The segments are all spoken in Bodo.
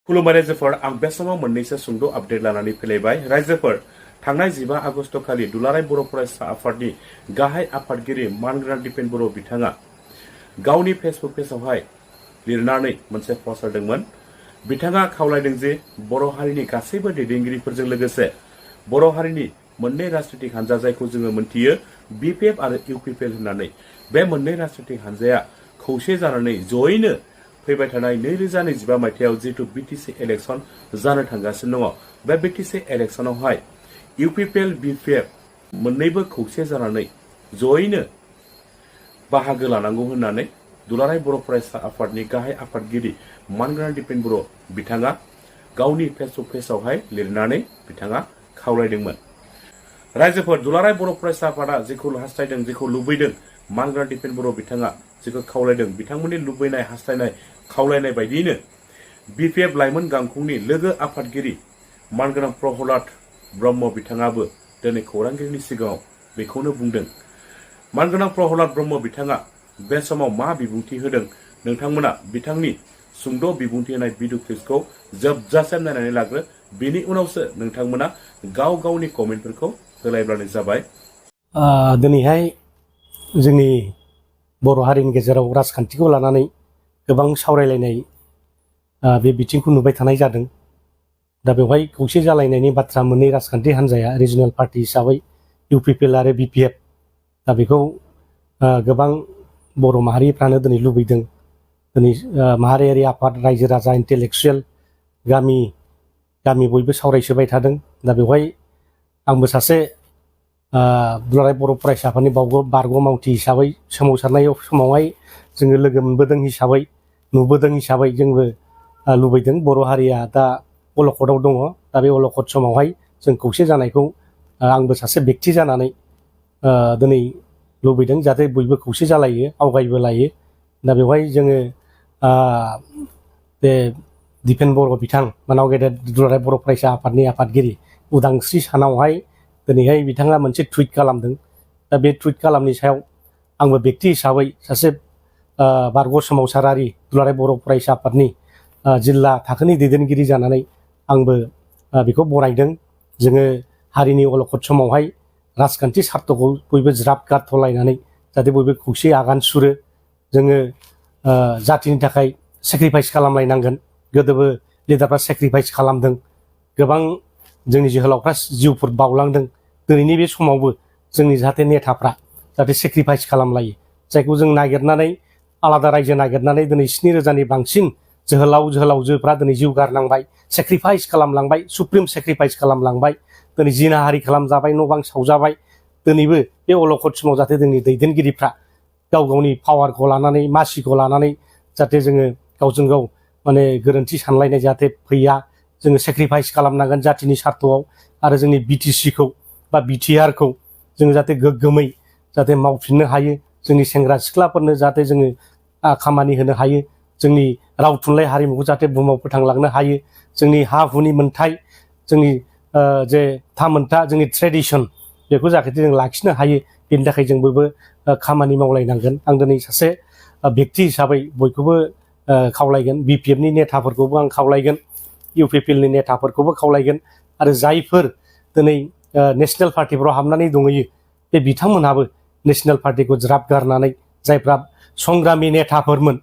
खुलुमबाय रायजोफोर आं बे समाव मोननैसो सुंद' आपडेट लानानै फैलायबाय रायजोफोर थांनाय 15 आगस्ट खालि दुलाराय बर' फरायसा आफादनि गाहाय आफादगिरि मानगोनां दिपेन बर' बिथाङा गावनि फेसबुक पेजआवहाय लिरनानै मोनसे पस्ट होदोंमोन। बिथाङा खावलायदों जे बर' हारिनि गासैबो दैदेनगिरिफोरजों लोगोसे बर' हारिनि मोननै राजनीतिक हानजा जायखौ जोङो मोनथियो BPF आरो UPPL होननानै बे मोननै राजनीतिक हानजाया खौसे जानानै जयैनो फैबाय थानाय 2025 मायथाइयाव जितु BTC इलेक्शन जानो थांगासिनो दङ बे BTC इलेक्शनावहाय UPPL BPF मोननैबो खौसे जानानै जयैनो बाहागो लानांगौ होननानै दुलाराय बर' फरायसा आफादनि गाहाय आफादगिरि मानगोनां दिपेन बर' बिथाङा गावनि फेसबुक पेजआवहाय लिरनानै बिथाङा खावलायदोंमोन। रायजोफोर दुलाराय बर' फरायसा आफादा जेखौ हास्थायदों जेखौ लुबैदों मानगोनां दिपेन बर' बिथाङा जेखौ खावलायदों बिथांमोननि लुबैनाय हास्थायनाय खावलायनाय बायदियैनो BPF लाइमोन गांखंनि लोगो आफादगिरि मानगोनां प्रहलाद ब्रह्म बिथाङाबो दिनै खौरांगिरिनि सिगाङाव बेखौनो बुंदों। मानगोनां प्रहलाद ब्रह्म बिथाङा बे समाव मा बिबुंथि होदों नोंथांमोना बिथांनि सुंद' बिबुंथि होनाय भिडिअ क्लिपखौ जोबजासिम नायनानै लाग्रो बेनि उनावसो नोंथांमोना गाव गावनि कमेन्टफोरखौ होलायब्लानो जाबाय। दिनैहाय जोंनि बर' हारिनि गेजेराव राजखान्थिखौ लानानै गोबां सावरायलायनाय बे बिथिंखौ नुबाय थानाय जादों। दा बेवहाय खौसे जालायनायनि बाथ्रा मोननै राजखान्थि हान्जाया रिजनेल पार्टी हिसाबै UPPL आरो BPF दा बेखौ गोबां बर' माहारिफ्रानो दिनै लुबैदों। दिनै माहारियारि आफाद रायजो राजा इन्टेलेक्सुयेल गामि बयबो सावरायसोबाय थादों। दा बेवहाय आंबो सासे दुलाराय बर' फरायसा आफादनि बारग' मावथि हिसाबै सोमावसारनाय समावहाय जोङो लोगो मोनबोदों हिसाबै नुबोदों हिसाबै जोंबो लुबैदों बर' हारिया दा अलखदाव दङ। दा बे अलखद समावहाय जों खौसे जानायखौ आंबो सासे बेक्ति जानानै दिनै लुबैदों जाहाथे बयबो खौसे जालायो आवगायबो लायो। दा बेवहाय जोङो बे दिपेन बर' बिथां मानाव गेदेर दुलाराय बर' फरायसा आफादनि आफादगिरि उदांस्रि सानावहाय दिनैहाय बिथाङा मोनसे टुइट खालामदों। दा बे टुइट खालामनि सायाव आंबो बेक्ति हिसाबै सासे बारग' सोमावसारारि दुलाराय बर' फरायसा आफादनि जिल्ला थाखोनि दैदेनगिरि जानानै आंबो बेखौ बरायदों। जोङो हारिनि अलखद समावहाय राजखान्थि सार्थखौ बयबो ज्राब गारथलायनानै जाहाथे बयबो खौसे आगान सुरो। जोङो जातिनि थाखाय सेक्रिफाइस खालामलायनांगोन। गोदोबो लिडारफ्रा सेक्रिफाइस खालामदों। गोबां जोंनि जोहोलावफ्रा जिउफोर बावलांदों। दिनैनि बे समावबो जोंनि जाहाथे नेताफ्रा जाहाथे सेक्रिफाइस खालामलायो जायखौ जों नागिरनानै आलादा रायजो नागिरनानै दिनै 7,000नि बांसिन जोहोलावजोफ्रा दिनै जिउ गारनांबाय सेक्रिफाइस खालामलांबाय सुप्रिम सेक्रिफाइस खालामलांबाय। दिनै जिनाहारि खालामजाबाय न' बां सावजाबाय। दिनैबो बे अलखद समाव जाहाथे जोंनि दैदेनगिरिफ्रा गाव गावनि पावारखौ लानानै मासिखौ लानानै जाहाथे जोङो गावजों गाव माने गोरोन्थि सानलायनाय जाहाथे फैया। जोङो सेक्रिफाइस खालामनांगोन जातिनि सार्थआव आरो जोंनि BTCखौ बा BTRखौ जोङो जाहाथे गोग्गोमै जाहाथे मावफिननो हायो। जोंनि सेंग्रा सिख्लाफोरनो जाहाथे जोङो खामानि होनो हायो। जोंनि राव थुनलाइ हारिमुखौ जाहाथे बुहुमाव फोथांलांनो हायो। जोंनि हा हुनि मोन्थाय जोंनि जे थामोन्था जोंनि ट्रेडिसन बेखौ जाहाथे जों लाखिनो हायो। बेनि थाखाय जों बयबो खामानि मावलायनांगोन। आं दिनै सासे बेक्ति हिसाबै बयखौबो खावलायगोन। BPFनि नेताफोरखौबो आं खावलायगोन। UPPLनि नेताफोरखौबो खावलायगोन। आरो जायफोर दिनै नेशनेल पार्टिफोराव हाबनानै दंहैयो बे बिथांमोनहाबो नेशनेल पार्टिखौ ज्राब गारनानै जायफ्रा संग्रामि नेताफोरमोन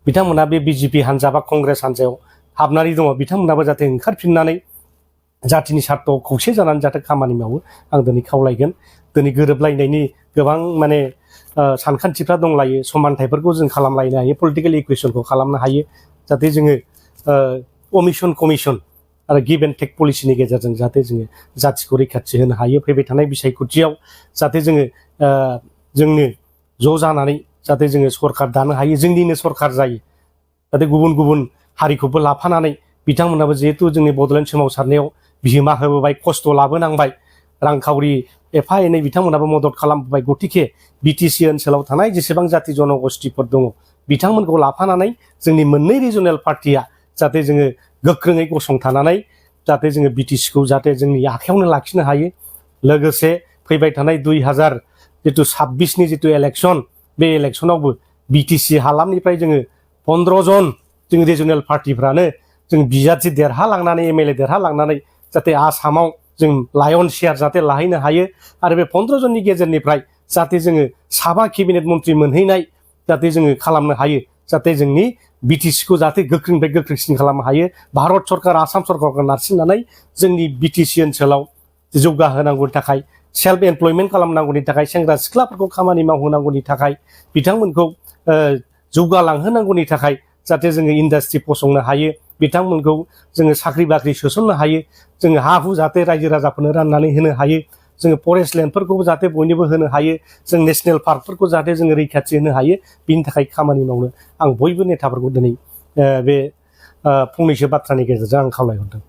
बिथांमोना बे BJP हान्जा बा कंग्रेस हान्जायाव हाबनानै दङ बिथांमोनाबो जाहाथे ओंखारफिननानै जातिनि सार्थआव खौसे जानानै जाहाथे खामानि मावो आं दिनै खावलायगोन। दिनै गोरोबलायनायनि गोबां माने सानखान्थिफ्रा दंलायो। समानथाइफोरखौ जों खालामलायनो हायो। पलिटिकेल इकुवेसनखौ खालामनो हायो जाहाथे जोङो अमिसन कमिसन आरो गिभ एन्ड टेक पलिसिनि गेजेरजों जाहाथे जोङो जातिखौ रैखाथि होनो हायो। फैबाय थानाय बिसायख'थियाव जाहाथे जोंनो ज' जानानै जाहाथे जोङो सरखार दानो हायो। जोंनिनो सरखार जायो जाहाथे गुबुन हारिखौबो लाफानानै बिथांमोनाबो जिहेतु जोंनि बड'लेण्ड सोमावसारनायाव बिहोमा होबोबाय खस्थ' लाबोनांबाय रांखावरि एफा एनै बिथांमोनाबो मदद खालामबोबाय। गतिके BTC ओनसोलाव थानाय जेसेबां जाति जनगोष्ठीफोर दङ बिथांमोनखौ लाफानानै जोंनि मोननै रिजनेल पार्टिया जाहाथे जोङो गोख्रोङै गसंथानानै जाहाथे जोङो BTCखौ जाहाथे जोंनि आखायावनो लाखिनो हायो। लोगोसे फैबाय थानाय 2026नि जितु इलेक्सन बे इलेक्सनावबो BTC हालामनिफ्राय जोङो 15 जन जोंनि रिजनेल पार्टिफ्रानो जों बिजाथि देरहालांनानै MLA देरहालांनानै जाहाथे आसामाव जों लायन शेयार जाहाथे लाहैनो हायो आरो बे 15 जननि गेजेरनिफ्राय जाहाथे जोङो 7 केबिनेट मन्त्रि मोनहैनाय जाहाथे जोङो खालामनो हायो जाहाथे जोंनि BTC खौ जाहाथे गोख्रोंनिफ्राय गोख्रोंसिन खालामनो हायो भारत सरकार आसाम सरकारखौ नारसिननानै जोंनि BTC ओनसोलाव जौगाहोनांगौनि थाखाय सेल्फ एमप्लयमेन्ट खालामनांगौनि थाखाय सेंग्रा सिख्लाफोरखौ खामानि मावहोनांगौनि थाखाय बिथांमोनखौ जौगालांहोनांगौनि थाखाय जाहाथे जोङो इन्डास्ट्रि फसंनो हायो बिथांमोनखौ जोङो साख्रि बाख्रि सोसननो हायो जोङो हा हु जाहाथे रायजो राजाफोरनो राननानै होनो हायो जोङो फरेस्ट लेन्डफोरखौबो जाहाथे बयनोबो होनो हायो जों नेशनेल पार्कफोरखौ जाहाथे जोङो रैखाथि होनो हायो बिनि थाखाय खामानि मावनो आं बयबो नेताफोरखौ दिनै बे फंनैसो बाथ्रानि गेजेरजों आं खावलायहरदों